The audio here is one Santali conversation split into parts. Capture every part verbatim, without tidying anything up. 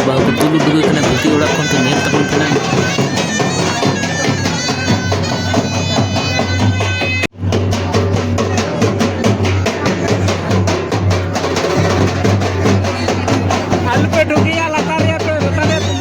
ᱵᱟᱹᱦᱩ ᱠᱚ ᱫᱩᱞ ᱩᱰᱩᱠᱮ ᱠᱟᱱᱟ, ᱵᱷᱤᱛᱤ ᱚᱲᱟᱜ ᱠᱷᱚᱱ ᱠᱚ ᱧᱮᱞ ᱛᱟᱵᱚᱱ ᱠᱟᱱᱟ᱾ ᱟᱞᱚᱯᱮ ᱰᱩᱜᱤᱭᱟ, ᱞᱟᱛᱟᱨ ᱨᱮᱭᱟᱜ ᱯᱮ, ᱞᱟᱛᱟᱨ ᱨᱮᱭᱟᱜ ᱯᱮ᱾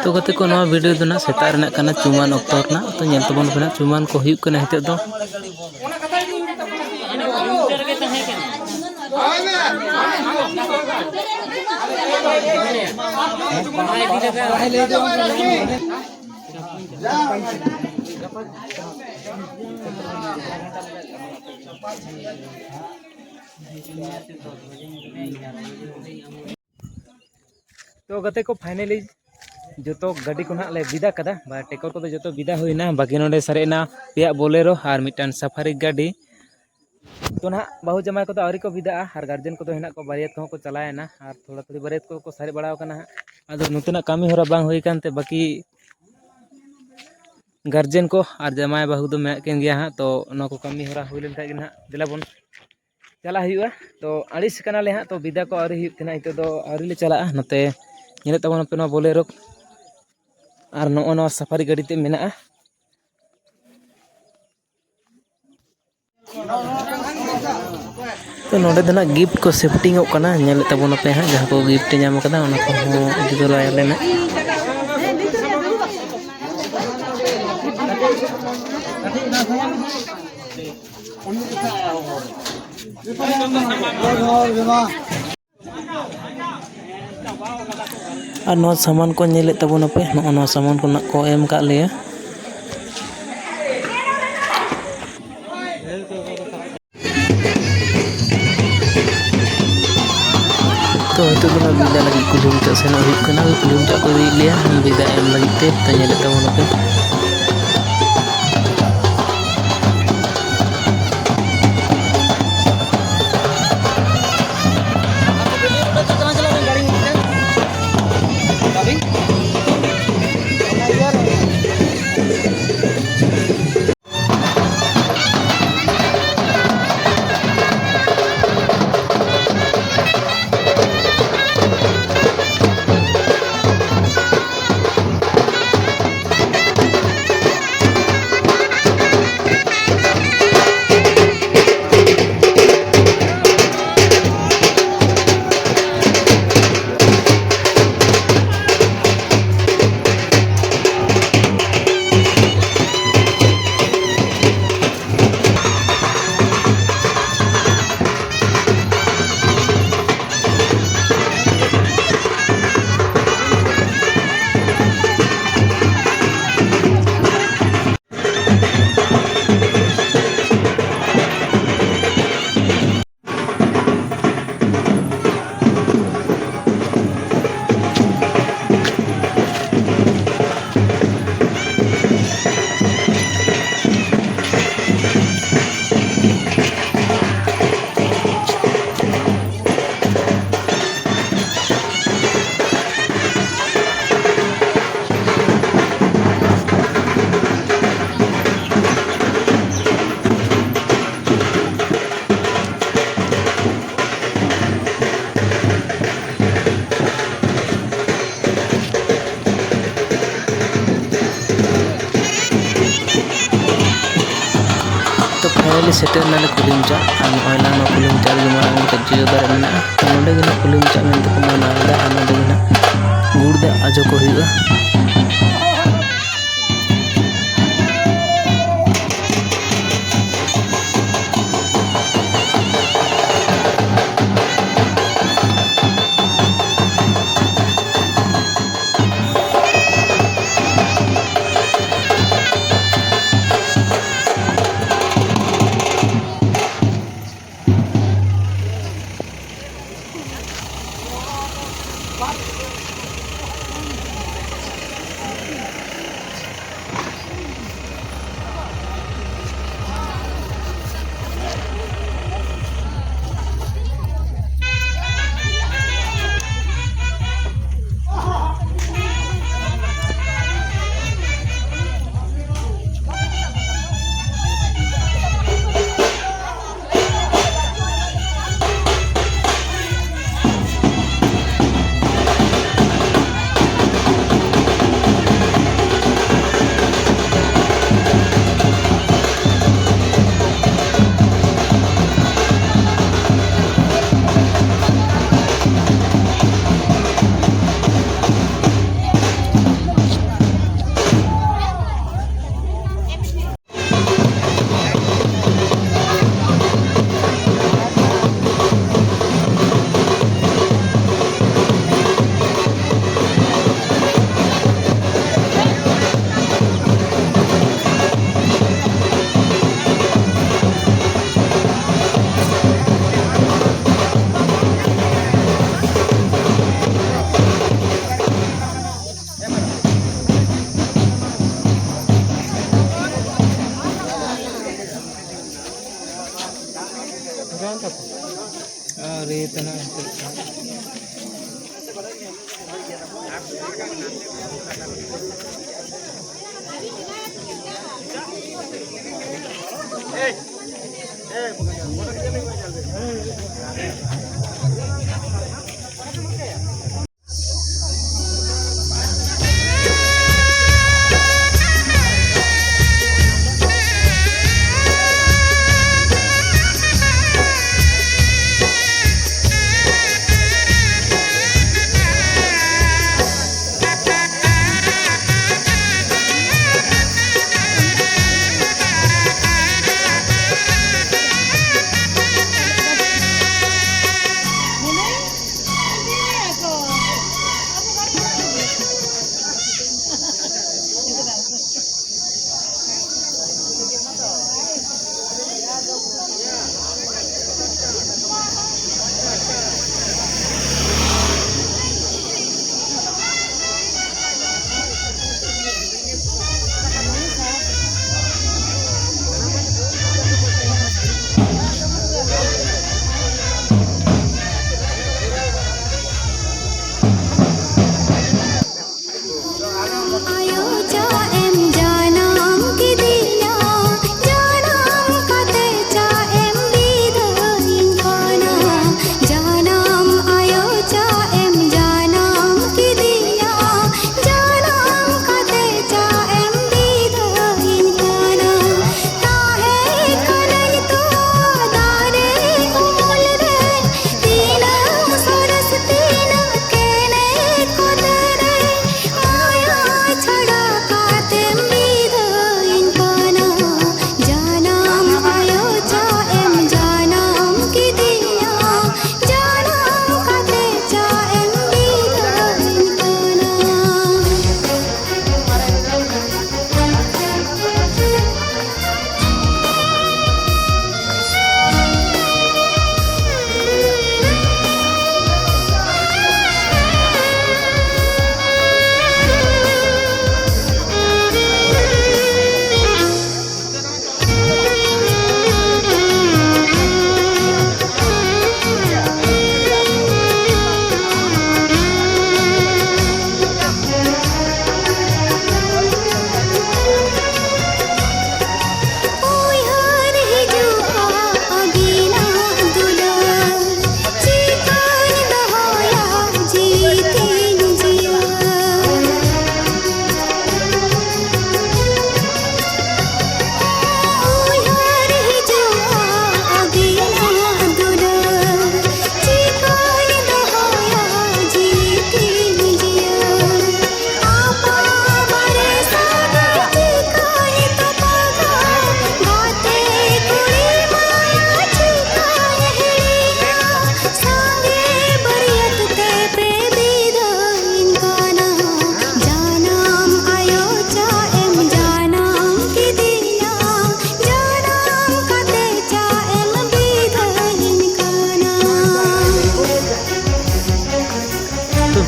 ᱛᱚ ᱜᱟᱛᱮ ᱠᱚ, ᱱᱚᱣᱟ ᱵᱷᱤᱰᱤᱭᱳ ᱫᱚ ᱱᱟᱜ ᱥᱮᱛᱟᱜ ᱨᱮᱱᱟᱜ ᱠᱟᱱᱟ, ᱪᱩᱢᱟᱱ ᱚᱠᱛᱚ ᱨᱮᱱᱟᱜ᱾ ᱛᱚ ᱧᱮᱞ ᱛᱟᱵᱚᱱ ᱯᱮ ᱱᱟᱜ, ᱪᱩᱢᱟᱱ ᱠᱚ ᱦᱩᱭᱩᱜ ᱠᱟᱱᱟ ᱱᱤᱛᱚᱜ ᱫᱚ᱾ ᱛᱚ ᱜᱟᱛᱮ ᱠᱚ, finally ᱡᱚᱛᱚ ᱜᱟᱹᱰᱤ ᱠᱚ ᱱᱟᱦᱟᱜ ᱞᱮ ᱵᱤᱫᱟ ᱠᱟᱫᱟ, ᱵᱟ, ᱴᱮᱠᱚᱨ ᱠᱚᱫᱚ ᱡᱚᱛᱚ ᱵᱤᱫᱟ ᱦᱩᱭᱱᱟ᱾ ᱵᱟᱹᱠᱤ ᱱᱚᱰᱮ ᱥᱟᱨᱮᱡ ᱮᱱᱟ ᱯᱮᱭᱟ ᱵᱚᱞᱮᱨᱳ ᱟᱨ ᱢᱤᱫᱴᱟᱝ ᱥᱟᱯᱷᱟᱨᱤ ᱜᱟᱹᱰᱤ᱾ ᱛᱚ ᱱᱟᱦᱟᱜ ᱵᱟᱹᱦᱩ ᱡᱟᱶᱟᱭ ᱠᱚᱫᱚ ᱟᱹᱣᱨᱤ ᱠᱚ ᱵᱤᱫᱟᱜᱼᱟ, ᱟᱨ ᱜᱟᱨᱡᱮᱱ ᱠᱚᱫᱚ ᱦᱮᱱᱟᱜ ᱠᱚᱣᱟ, ᱵᱟᱹᱨᱭᱟᱹᱛ ᱠᱚᱦᱚᱸ ᱠᱚ ᱪᱟᱞᱟᱣᱮᱱᱟ, ᱟᱨ ᱛᱷᱚᱲᱟ ᱛᱷᱩᱲᱤ ᱵᱟᱹᱨᱭᱟᱹᱛ ᱠᱚᱠᱚ ᱥᱟᱨᱮᱡ ᱵᱟᱲᱟᱣ ᱠᱟᱱᱟ ᱦᱟᱸᱜ᱾ ᱟᱫᱚ ᱱᱚᱛᱮᱱᱟᱜ ᱠᱟᱹᱢᱤ ᱦᱚᱨᱟ ᱵᱟᱝ ᱦᱩᱭ ᱠᱟᱱᱛᱮ ᱵᱟᱹᱠᱤ ᱜᱟᱨᱡᱮᱱ ᱠᱚ ᱟᱨ ᱡᱟᱶᱟᱭ ᱵᱟᱹᱦᱩ ᱫᱚ ᱢᱮᱱᱟᱜ ᱠᱤᱱ ᱜᱮᱭᱟ ᱦᱟᱸᱜ᱾ ᱛᱚ ᱚᱱᱟ ᱠᱚ ᱠᱟᱹᱢᱤ ᱦᱚᱨᱟ ᱦᱩᱭ ᱞᱮᱱᱠᱷᱟᱡ ᱜᱮ ᱱᱟᱦᱟᱜ ᱫᱮᱞᱟ ᱵᱚᱱ ᱪᱟᱞᱟᱜ ᱦᱩᱭᱩᱜᱼᱟ᱾ ᱛᱚ ᱟᱹᱲᱤᱥ ᱠᱟᱱᱟᱞᱮ ᱦᱟᱸᱜ, ᱛᱚ ᱵᱤᱫᱟ ᱠᱚ ᱟᱹᱣᱨᱤ ᱦᱩᱭᱩᱜ ᱛᱮ ᱱᱟᱦᱟᱜ ᱱᱤᱛᱚᱜ ᱫᱚ ᱟᱹᱣᱨᱤ ᱞᱮ ᱪᱟᱞᱟᱜᱼᱟ᱾ ᱱᱚᱛᱮ ᱧᱮᱞᱮᱫ ᱛᱟᱵᱚᱱ ᱟᱯᱮ ᱱᱚᱣᱟ ᱵᱚᱞᱮᱨᱳ ᱟᱨ ᱱᱚᱜᱼᱚ ᱱᱚᱣᱟ ᱥᱟᱯᱷᱟᱨᱤ ᱜᱟᱹᱰᱤ ᱛᱮ ᱢᱮᱱᱟᱜᱼᱟ᱾ ᱛᱚ ᱱᱚᱰᱮ ᱫᱚ ᱱᱟᱜ ᱜᱤᱯᱷᱴ ᱠᱚ ᱥᱮᱯᱴᱤᱝ ᱚᱜ ᱠᱟᱱᱟ, ᱧᱮᱞᱮᱫ ᱛᱟᱵᱚᱱ ᱟᱯᱮ ᱦᱟᱸᱜ ᱡᱟᱦᱟᱸ ᱠᱚ ᱜᱤᱯᱷᱴ ᱧᱟᱢ ᱠᱟᱫᱟ, ᱚᱱᱟ ᱠᱚᱦᱚᱸ ᱤᱫᱤ ᱛᱚᱨᱟᱭᱟᱞᱮ ᱱᱟᱜ᱾ ᱟᱨ ᱱᱚᱣᱟ ᱥᱟᱢᱟᱱ ᱠᱚ ᱧᱮᱞᱮᱫ ᱛᱟᱵᱚᱱᱟᱯᱮ, ᱱᱚᱜᱼᱚ ᱱᱚᱣᱟ ᱥᱟᱢᱟᱱ ᱠᱚ ᱱᱟᱜ ᱠᱚ ᱮᱢ ᱠᱟᱜ ᱞᱮᱭᱟ᱾ ᱛᱚ ᱱᱤᱛᱚᱜ ᱫᱚ ᱱᱟᱜ ᱵᱤᱫᱟ ᱞᱟᱹᱜᱤᱫ ᱠᱩᱞᱦᱤ ᱢᱩᱪᱟᱹᱫ ᱥᱮᱱᱚᱜ ᱦᱩᱭᱩᱜ ᱠᱟᱱᱟ᱾ ᱠᱩᱞᱦᱤ ᱢᱩᱪᱟᱹᱫ ᱠᱚ ᱤᱫᱤᱭᱮᱫ ᱞᱮᱭᱟ ᱵᱤᱫᱟ ᱮᱢ ᱞᱟᱹᱜᱤᱫ ᱛᱮ᱾ ᱛᱚ ᱧᱮᱞᱮᱫ ᱛᱟᱵᱚᱱᱟᱯᱮ᱾ ᱥᱮᱴᱮᱨ ᱱᱟᱞᱮ ᱠᱩᱞᱦᱤ ᱢᱩᱪᱟᱹᱫ᱾ ᱟᱨ ᱱᱚᱜᱼᱚᱭ ᱱᱟ ᱱᱚᱣᱟ ᱠᱩᱞᱦᱤ ᱢᱩᱪᱟᱹᱫ ᱨᱮᱜᱮ ᱢᱟᱨᱟᱝ ᱢᱤᱫᱴᱮᱡ ᱡᱚᱡᱚ ᱫᱟᱨᱮ ᱢᱮᱱᱟᱜᱼᱟ᱾ ᱛᱚ ᱱᱚᱸᱰᱮ ᱜᱮ ᱱᱟᱜ ᱠᱩᱞᱦᱤ ᱢᱩᱪᱟᱹᱫ ᱢᱮᱱᱛᱮ ᱠᱚ ᱢᱟᱱᱟᱣ ᱮᱫᱟ᱾ ᱟᱨ ᱱᱚᱸᱰᱮ ᱜᱮ ᱱᱟᱜ ᱜᱩᱲ ᱫᱟᱜ ᱟᱡᱚ ᱠᱚ ᱦᱩᱭᱩᱜᱼᱟ᱾ ᱟᱹᱣᱨᱤ ᱛᱟᱦᱮᱱᱟ ᱱᱤᱛᱚᱜ᱾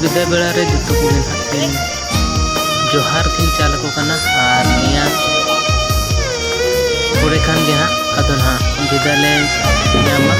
ᱧᱤᱫᱟᱹ ᱵᱮᱲᱟ ᱨᱮ ᱡᱚᱛᱚ ᱠᱚᱜᱮ ᱱᱟᱦᱟᱜ ᱠᱤᱱ ᱡᱚᱦᱟᱨ ᱠᱤᱱ ᱪᱟᱞ ᱟᱠᱚ ᱠᱟᱱᱟ ᱟᱨ ᱱᱤᱭᱟᱹ ᱯᱚᱨᱮ ᱠᱷᱟᱱ ᱜᱮ ᱦᱟᱸᱜ ᱟᱫᱚ ᱱᱟᱦᱟᱜ ᱵᱤᱫᱟᱹᱭ ᱞᱮ ᱧᱟᱢᱟ᱾